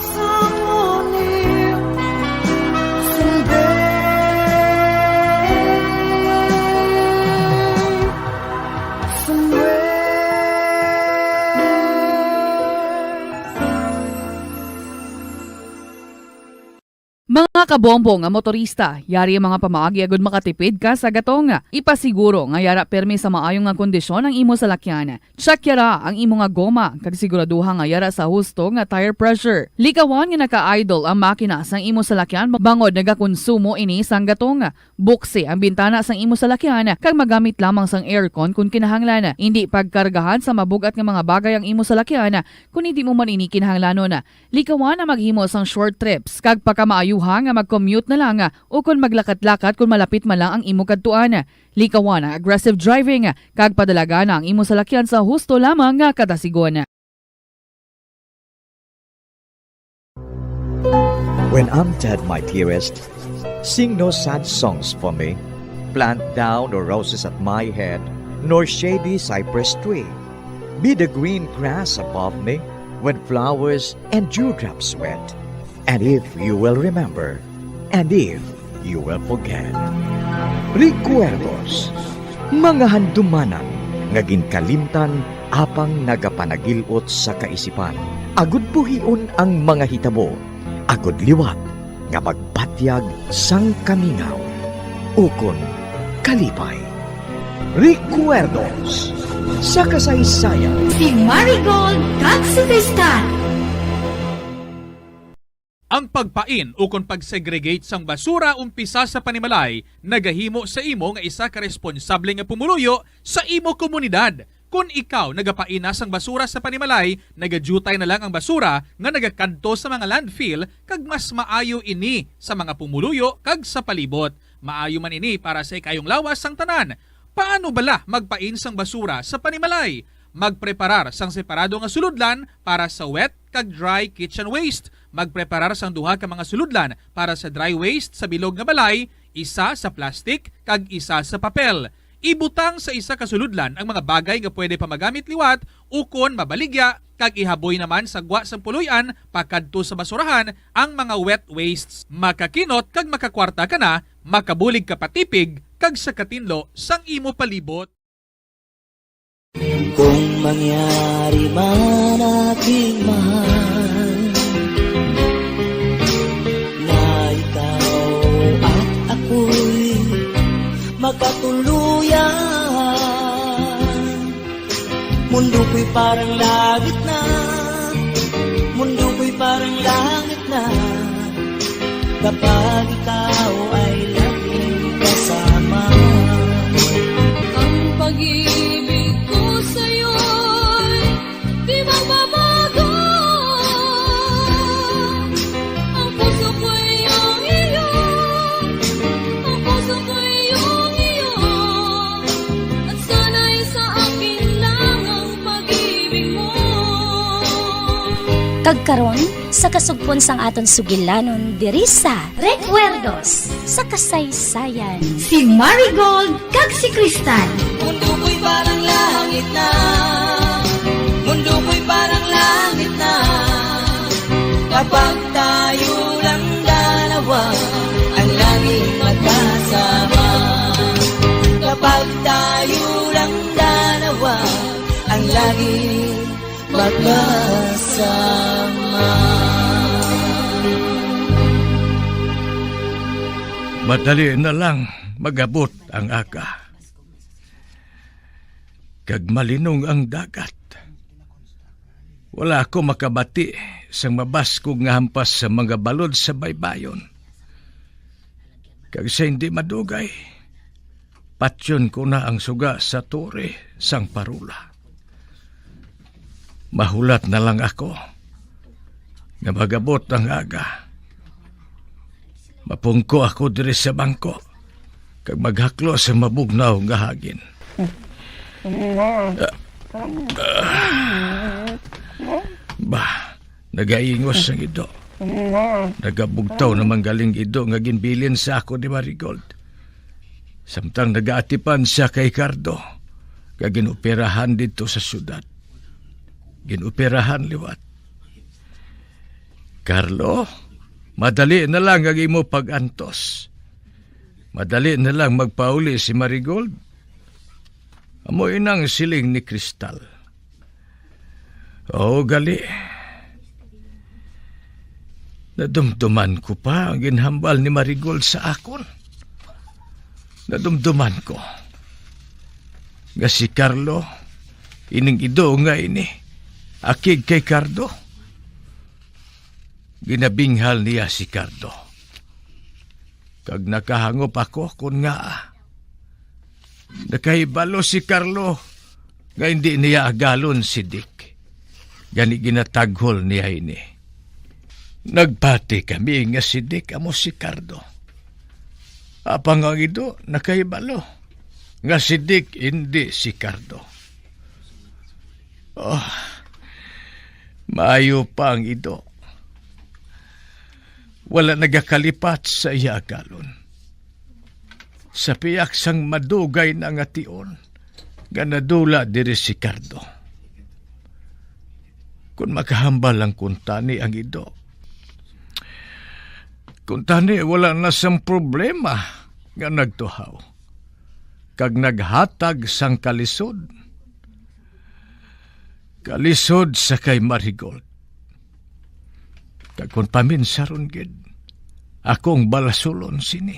Mga kabombo nga motorista, yari ang mga pamaagi agud makatipid ka sa gatong. Ipasiguro nga yara pirmi sa maayo nga kondisyon ang imo salakyan. Check yara ang imo nga goma, kag siguraduha nga yara sa husto nga tire pressure. Likawan nga naka-idle ang makina sang imo salakyan bangod nagakonsumo ini sang gatong. Buksi ang bintana sang imo salakyan, kag magamit lamang sang aircon kon kinahanglan. Indi pagkargahan sa mabug-at nga mga bagay ang imo salakyan kon indi mo man ini kinahanglanon. Likawan ang maghimo sang short trips, kag pakamaayuha nga mag-commute na lang, o kon maglakat-lakat kon malapit man lang ang imo kadtuan. Likawan ang aggressive driving, kag padalagana ang imo salakyan sa husto lamang nga kadasigon. When I'm dead, my dearest, sing no sad songs for me. Plant thou no roses at my head, nor shady cypress tree. Be the green grass above me when flowers and dewdrops wet. And if you will remember, and if you will forget. Recuerdos. Mga handumanan nga ginkalimtan apang nagapanagil-ot sa kaisipan, agud buhion ang mga hitabo, agud liwat nga magbatyag sang kamingaw ukon kalipay. Recuerdos sa kasaysayan. Si Marigold kag si Cristal. Ang pagpain ukon pag-segregate sang basura umpisa sa panimalay nagahimo sa imo nga isa ka responsable nga pumuluyo sa imo komunidad. Kon ikaw nagapain na sang basura sa panimalay, nagadyutay na lang ang basura nga nagakadto sa mga landfill, kag mas maayo ini sa mga pumuluyo kag sa palibot. Maayo man ini para sa ikayong lawas sang tanan. Paano bala magpain sang basura sa panimalay? Magpreparar sang separado nga sulodlan para sa wet kag dry kitchen waste. Magpreparar sang duha ka mga sulodlan para sa dry waste sa bilog nga balay, isa sa plastic kag isa sa papel. Ibutang sa isa ka sulodlan ang mga bagay nga pwede pa magamit liwat ukon mabaligya, kag ihaboy naman sa gwa sang puloy-an pakadto sa basurahan ang mga wet wastes. Makakinot kag makakwarta ka na, makabulig ka pa tipig kag sa katinlo sang imo palibot. Kung mangyari man, aking mahal, na ikaw at ako'y magkatuluyan, mundo ko'y parang langit na, mundo ko'y parang langit na, kapag ikaw ay laging kasama. Ang pag-ibig ko sa'yo'y di magbabago. Ang puso ko'y iyong iyo. Ang puso ko'y iyong iyo. At sana'y sa akin lang ang pag-ibig mo. Kag karon, sa kasugpon sang aton sugilanon diri sa Recuerdos sa Kasaysayan, si Marigold kag si Cristal. Mundo ko'y parang langit na. Mundo ko'y parang langit na. Kapag tayo lang dalawa, ang laging magkasama. Kapag tayo lang dalawa, ang laging magkasama. Madali na lang mag-abot ang aga, kag malinong ang dagat. Wala ako makabati sang mabaskog nga hampas sa mga balod sa baybayon. Kag sa hindi madugay, patyon ko na ang suga sa tore sang parola. Mahulat na lang ako nga mag-abot ang aga. Mapungko ako diri sa bangko kag maghaklo sa mabugnaw nga hangin. Bah, nagaingos ang ido. Nagabugtaw na man galing ido nga ginbilin sa ako ni Marigold. Samtang nagaatipan siya kay Cardo, nga ginoperahan didto sa syudad. Ginoperahan liwat. Carlo, madali na lang ang imo pag-antos. Madali na lang magpauli si Marigold. Amo inang siling ni Cristal. Oo, gali. Nadumduman ko pa ang ginhambal ni Marigold sa akon. Nadumduman ko nga si Carlo, ining ido nga ini, akig kay Cardo. Ginabinghal niya si Cardo. Kag nakahangop ako kon ngaa. Nakahibalo si Carlo nga hindi niya agalon si Dick. Gani ginataghol niya ini. Nagpati kami nga si Dick amo si Cardo. Apang ang ido nakahibalo nga si Dick hindi si Cardo. Oh, maayo pa ang ido. Wala nagakalipat sa iya agalon. Sa piyak sang madugay na nga tion nga nadula diri si Cardo. Kon makahambal lang kuntani ang ido. Kuntani wala na sang problema nga nagtuhaw. kag naghatag sang kalisod, kalisod sa kay Marigold. Kag kon paminsaron gid, ako ang balasulon sini.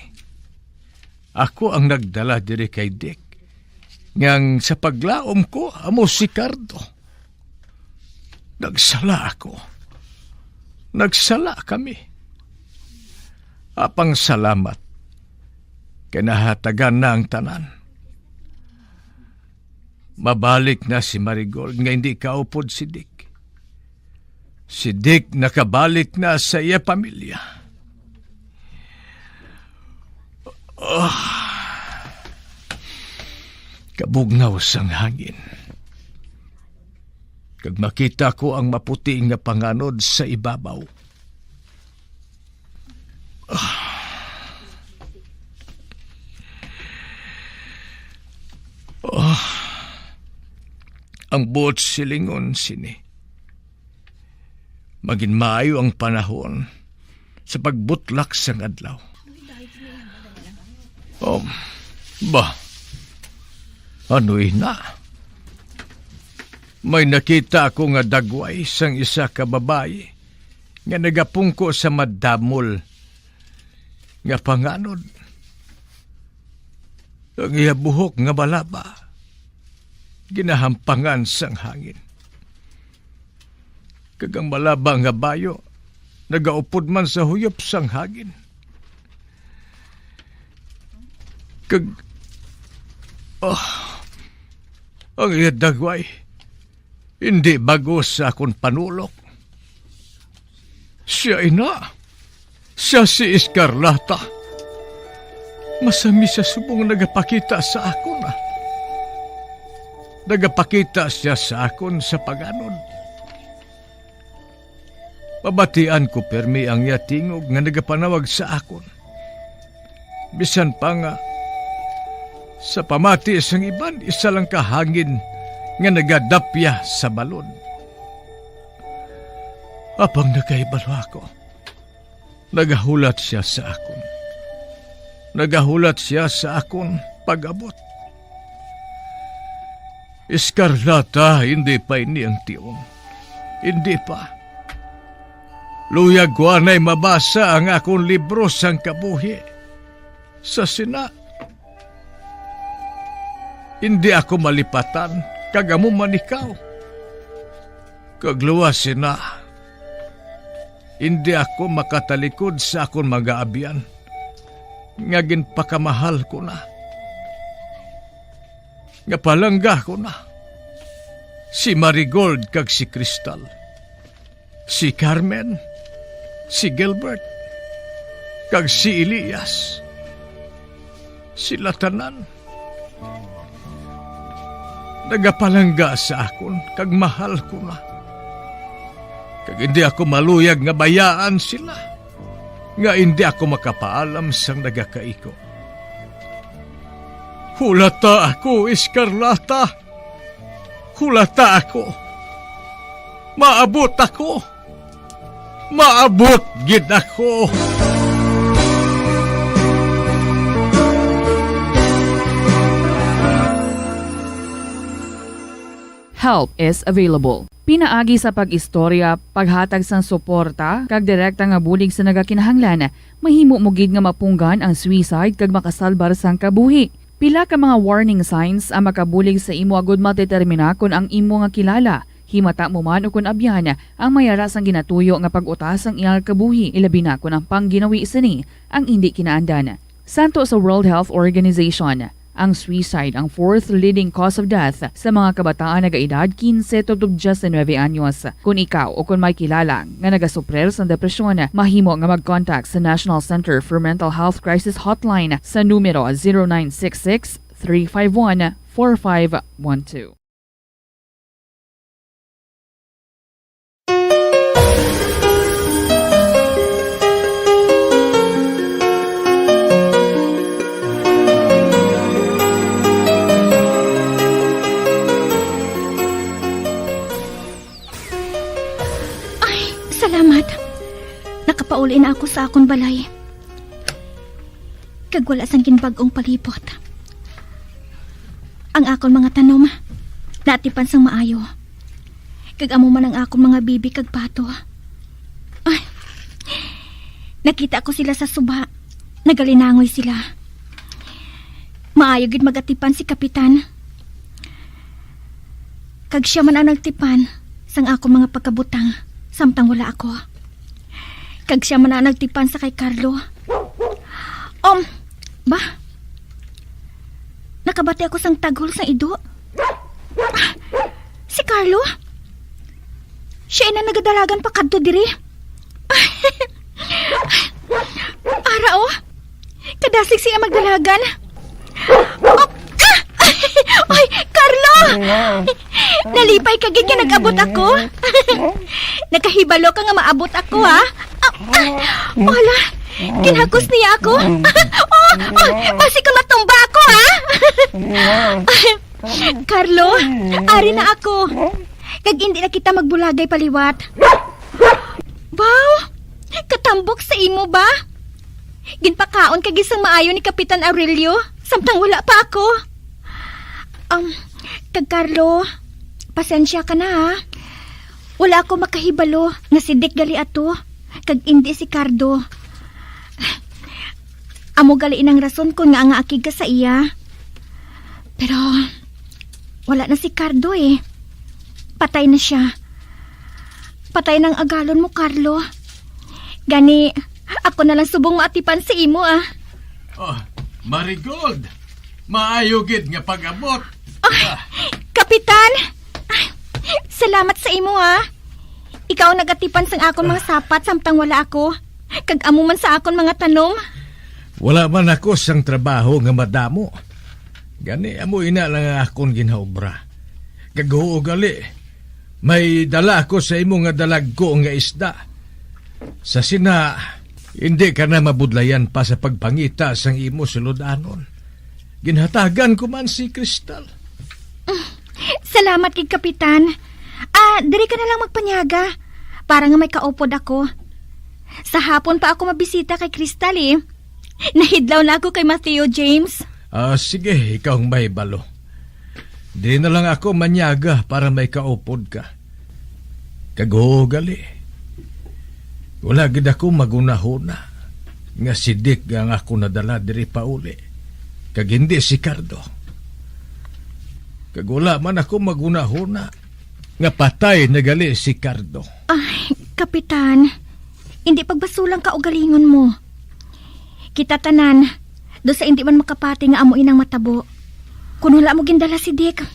Ako ang nagdala diri kay Dick, nga ang sa paglaom ko amo si Cardo. Nagsala ako. Nagsala kami. Apang salamat, kay nahatagan na ang tanan. Mabalik na si Marigold nga hindi kaupod si Dick. Si Dick nakabalik na sa iya pamilya. Ah, kabugnaw sang hangin. Kag makita ko ang maputi nga panganod sa ibabaw. Ah. Ah. Ang buot silingon sini, maginmaayo ang panahon sa pagbutlak sang adlaw. Oh, ba? Ano ina? May nakita ako nga dagway sang isa ka babayi nga nagapungko sa madamol nga panganod. Ang iya buhok nga malaba ginahampangan sang hangin, kag ang malaba nga bayo nagaupod man sa huyop sang hangin. Kag, ah, ang iya dagway indi bag-o sa akon panulok. Sia ina, sia si Escarlata. Masami sia subong nagapakita sa akon, ah. Nagapakita sia sa akon sa panganod. Mabatian ko pirmi ang iya tingog nga nagapanawag sa akon. Bisan pa nga, sa pamati sang iban, isa lang ka hangin nga nagadapya sa balod. Apang nakahibalo ako, nagahulat sia sa akon. Nagahulat sia sa akon pag-abot. Escarlata, hindi pa ini ang tion. Hindi pa. Luyag ko anay mabasa ang akon libro sang kabuhi. Sa sina, hindi ako malipatan, kag amo man ikaw. Kag luwas sina, hindi ako makatalikod sa akon mga abyan, nga ginpakamahal ko na, nga palangga ko na, si Marigold kag si Crystal, si Carmen, si Gilbert, kag si Elias. Sila tanan nagapalangga sa akon, kag mahal ko na. Kag hindi ako maluyag nga bayaan sila, nga hindi ako makapaalam sang nagakaiko. Hulata ako, Escarlata! Hulata ako! Maabot ako! Maabot gid ako! Help is available. Pinaagi sa pag-istorya, paghatag sang suporta, kag direkta nga bulig sa nagakinahanglan, mahimo mo gid nga mapunggan ang suicide kag makasalbar sang kabuhi. Pila ka mga warning signs ang makabulig sa imo agud madetermina kon ang imo nga kilala, himata mo man ukon abyan, ang may ara sang ginatuyo nga pag-utas sang iyang kabuhi, ilabi na kon ang pangginawi sini ang indi kinaandan. Santo sa World Health Organization, ang suicide ang fourth leading cause of death sa mga kabataan nagaedad quince tubtob diecinuebe anyos. Kon ikaw o kon may kilala nga nagasuprir sang depresyon, mahimo nga mag-contact sa National Center for Mental Health Crisis Hotline sa numero zero nine six six, three five one, four five one two. Ay, salamat. Nakapauli na ako sa akon balay. Kag wala sang ginbag-ong palibot. Ang akon mga tanom naatipan sang maayo, kag amo man ang akon mga bibi kag pato. Ay, nakita ko sila sa suba. Nagalinangoy sila. Maayo gid mag-atipan si Kapitan. Kag sia man ang nagtipan sang akon mga pagkabutang samtang wala ako. Kag sia man ang nagtipan sa kay Carlo. Um, ba? Nakabati ako sang taghol sang ido. Ah, si Carlo? Sia ina nagadalagan pa kadto diri. Ara, oh. Kadasig siya magdalagan. Oh, ah! Ay, Carlo! Nalipay ka gid nga nag-abot ako. Nakahibalo ka nga maabot ako, ha? Ah, ah, wala. Ginhakos niya ako. Oh, oh, basi ko matumba ako, ha? Carlo, ari na ako. Kag hindi na kita magbulagay paliwat. Wow! Katambok sa imo ba? Ginpakaon ka gid sang maayo ni Kapitan Aurelio, samtang wala pa ako. Um, kag Carlo, pasensya ka na, ha. Wala ako makahibalo nga si Dick gali ato, kag indi si Cardo. Amo gali inang rason kon ngaa nga akig ka sa iya. Pero wala na si Cardo, eh. Patay na sia. Patay nang agalon mo, Carlo. Gani, ako na lang subong maatipan sa imo, ah. Oh, Marigold, maayo gid nga pag-abot. Ay, ah. Kapitan! Ay, salamat sa imo, ah. Ikaw ang nagatipan sang akon mga sapat samtang wala ako, kag amo man sa akon mga tanom. Wala man ako sang trabaho nga madamo. Gani, amo ina lang ang akon ginhaobra. Kag huo gali, may dala ako sa imo nga dalagko nga isda. Sa sina, hindi ka na mabudlayan pa sa pagpangita sang imo sulod-anon. Ginhatagan ko man si Crystal. Salamat kay Kapitan. Ah, diri ka na lang magpanyaga para nga may kaupod ako. Sa hapon pa ako mabisita kay Crystal, eh. Nahidlaw na ako kay Mateo, James. Ah, sige, ikaw ang mahibalo. Di na lang ako manyaga para may kaupod ka. Kag huo gali, wala gid ako magunahuna nga si Dick ang ako nadala diri pauli, kag hindi si Cardo. Kag wala man ako magunahuna nga patay na gali si Cardo. Ay, Kapitan, hindi pagbasulang kaugalingon mo. Kita tanan, do sa hindi man makapati nga amo inang matabo. Kun wala mo gindala si Dick,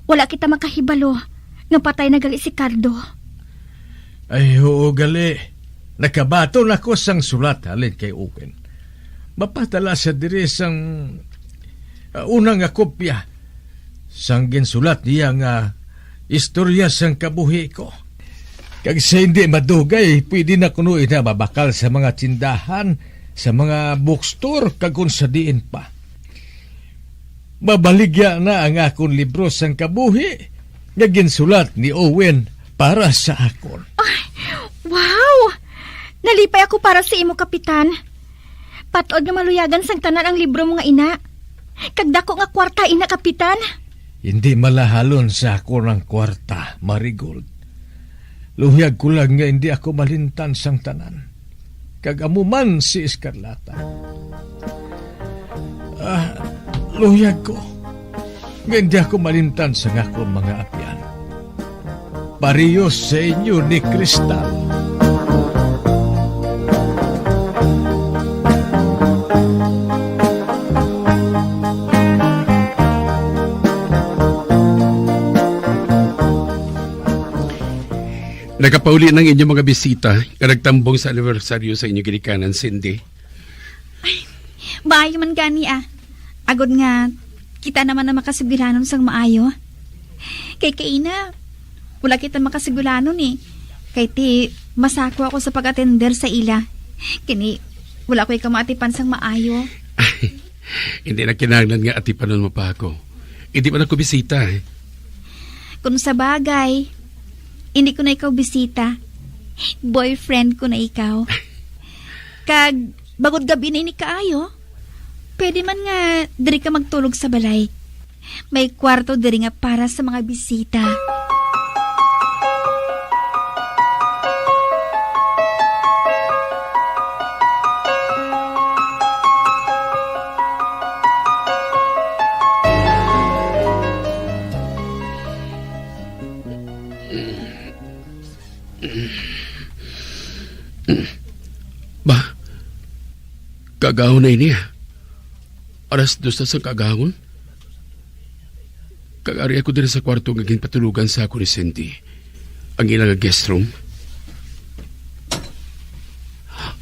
wala kita makahibalo nga patay na gali si Cardo. Ay, oo, gali. Nakabaton ako sang sulat halin kay Owen. Mapadala sa diri sang, ah, una nga kopya sang ginsulat niya nga istorya sang kabuhi ko. Kag sa hindi madugay, pwede na kuno ina mabakal sa mga tindahan, sa mga bookstore, kag kung sa diin pa. Mabaligya na ang akon libro sang kabuhi nga ginsulat ni Owen para sa akon. Ay, wow! Nalipay ako para sa imo, Kapitan. Patod nga maluyagan sang tanan ang libro mo nga ina. Kag dako nga kwarta ina, Kapitan. Hindi malahalon sa akon ang kwarta, Marigold. Luyag ko lang nga hindi ako malimtan sang tanan. Kag amo man si Escarlata. Ah, luyag ko nga hindi ako malimtan sang akon mga abyan. Parehos sa inyo ni Crystal. Nakapauli na ang inyong mga bisita nga nagtambong sa anibersaryo sa inyong ginikanan, Cindy. Ay, maayo man gani, ah. Agod nga, kita naman ang makasugiranon sang maayo. Kay kaina, wala kita makasugiranon, eh. Kay ti, masako ako sa pag-atender sa ila. Kini, wala ko ikaw maatipan sang maayo. Hindi na kinahanglan nga atipanon mo pa ako. Hindi man ako bisita, eh. Kung sa bagay, hindi ko na ikaw bisita. Boyfriend ko na ikaw. Kag, bangod gab-i na ini kaayo, pwede man nga diri ka magtulog sa balay. May kwarto diri nga para sa mga bisita. Ba, kaagahon na ini, ah. Alas dos na sang kaagahon. Kag ari ako diri sa kwarto nga ginpatulogan sa ako ni Cindy, ang ila nga guest room.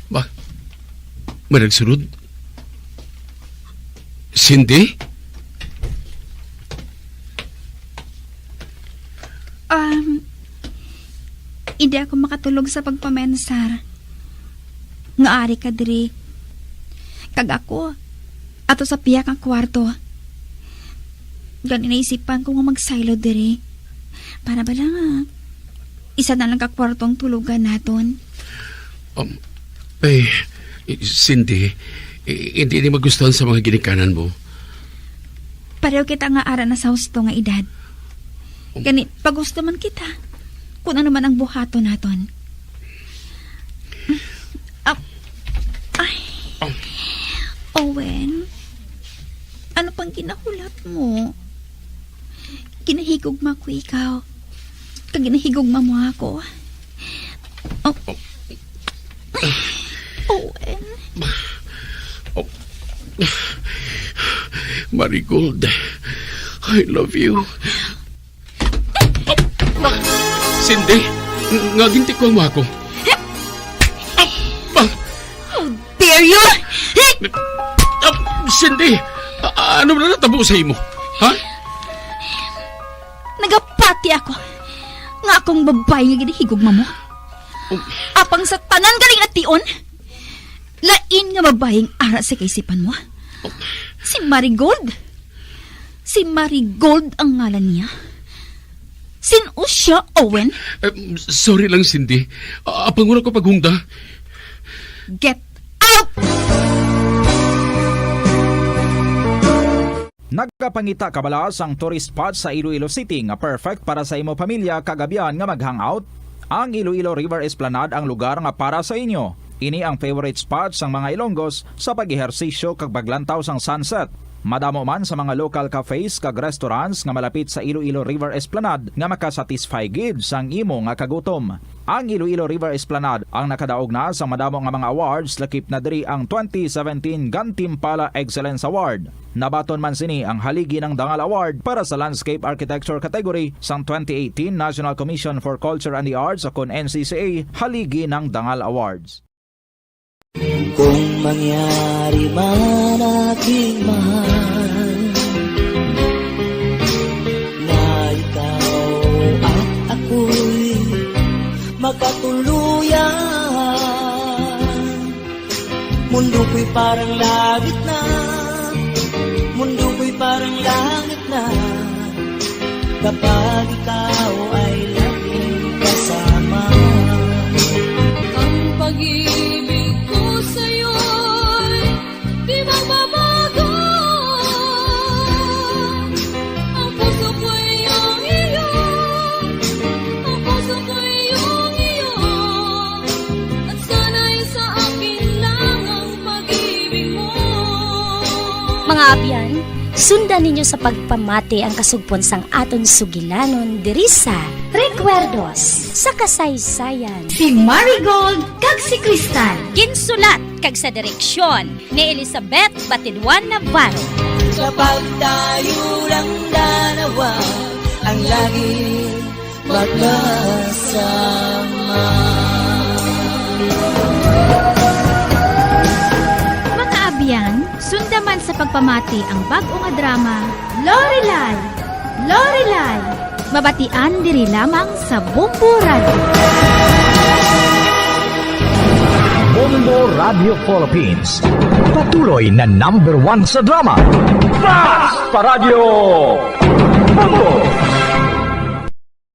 Ba, may nagsulod? Cindy? Um, hindi ako makatulog sa pagpamensar. Nga ari ka diri. Kag ako, ato sa pihak nga kwarto. Gani naisipan ko nga magsaylo diri. Para bala nga, isa na lang ka kwarto ang tulugan naton. Um, eh, Cindy, eh, hindi ni magustuhan sa mga ginikanan mo. Pareho kita nga ara na sa husto nga edad. Gani, pagusto man kita. Kung ano man ang buhaton naton. Ah, ay. Owen, ano pang ginahulat mo? Ginahigugma ko ikaw. Kag ginahigugma mo ako. Oh. Owen. Oh. Marigold, I love you. Cindy, nga gintikwang mo ako. Ah, ah, How dare you? Ah, Cindy, a- ano na natabo sa imo? Ha? Nagapati ako nga akong babayi nga ginahigugma mo. Apang sa tanan galing ation, lain nga babayi ang ara sa kaisipan mo. Si Marigold. Si Marigold ang ngalan niya. Sin-o siya, Owen? Eh, sorry lang, Cindy. Ah, apang wala ko paghungda. Get out! Nagapangita ka bala sang tourist spot sa Iloilo City nga perfect para sa imo pamilya kag abyan nga mag-hangout? Ang Iloilo River Esplanade ang lugar nga para sa inyo. Ini ang favorite spot sang mga Ilonggos sa pag-ehersisyo kag paglantaw sang sunset. Madamo man sa mga local cafes kag restaurants nga malapit sa Iloilo River Esplanade nga makasatisfy gid sang imo nga kagutom. Ang Iloilo River Esplanade ang nakadaog na sa madamo nga mga awards, lakip na diri ang twenty seventeen Gantimpala Excellence Award. Nabaton man sini ang Haligi ng Dangal Award para sa Landscape Architecture category sang twenty eighteen National Commission for Culture and the Arts, o kon N C C A Haligi ng Dangal Awards. Kung mangyari man, aking mahal, na ikaw at ako'y magkatuluyan, mundo ko'y parang langit na, mundo ko'y parang langit na, kapag ikaw ay laging kasama. Ang pag-ibig ko sa'yo'y di magbabago. Ang puso ko'y iyong iyo, ang puso ko'y iyong iyo, at sana'y sa akin lang ang pag-ibig mo. Mga abyan, sundan ninyo sa pagpamati ang kasugpon sang aton sugilanon diri sa Recuerdos sa Kasaysayan. Si Marigold kag si Cristal. Ginsulat kag sa direksyon ni Elizabeth Batidwan Navarro. Kapag tayo lang dalawa ang laging magkasama. Mga abyan, sunda man sa pagpamati ang bag-o nga drama, Lorelai! Lorelai! Mabatian diri lamang sa Bombo Radio. Bombo Radio Philippines. Patuloy na number one sa drama. Basta Radyo Bombo!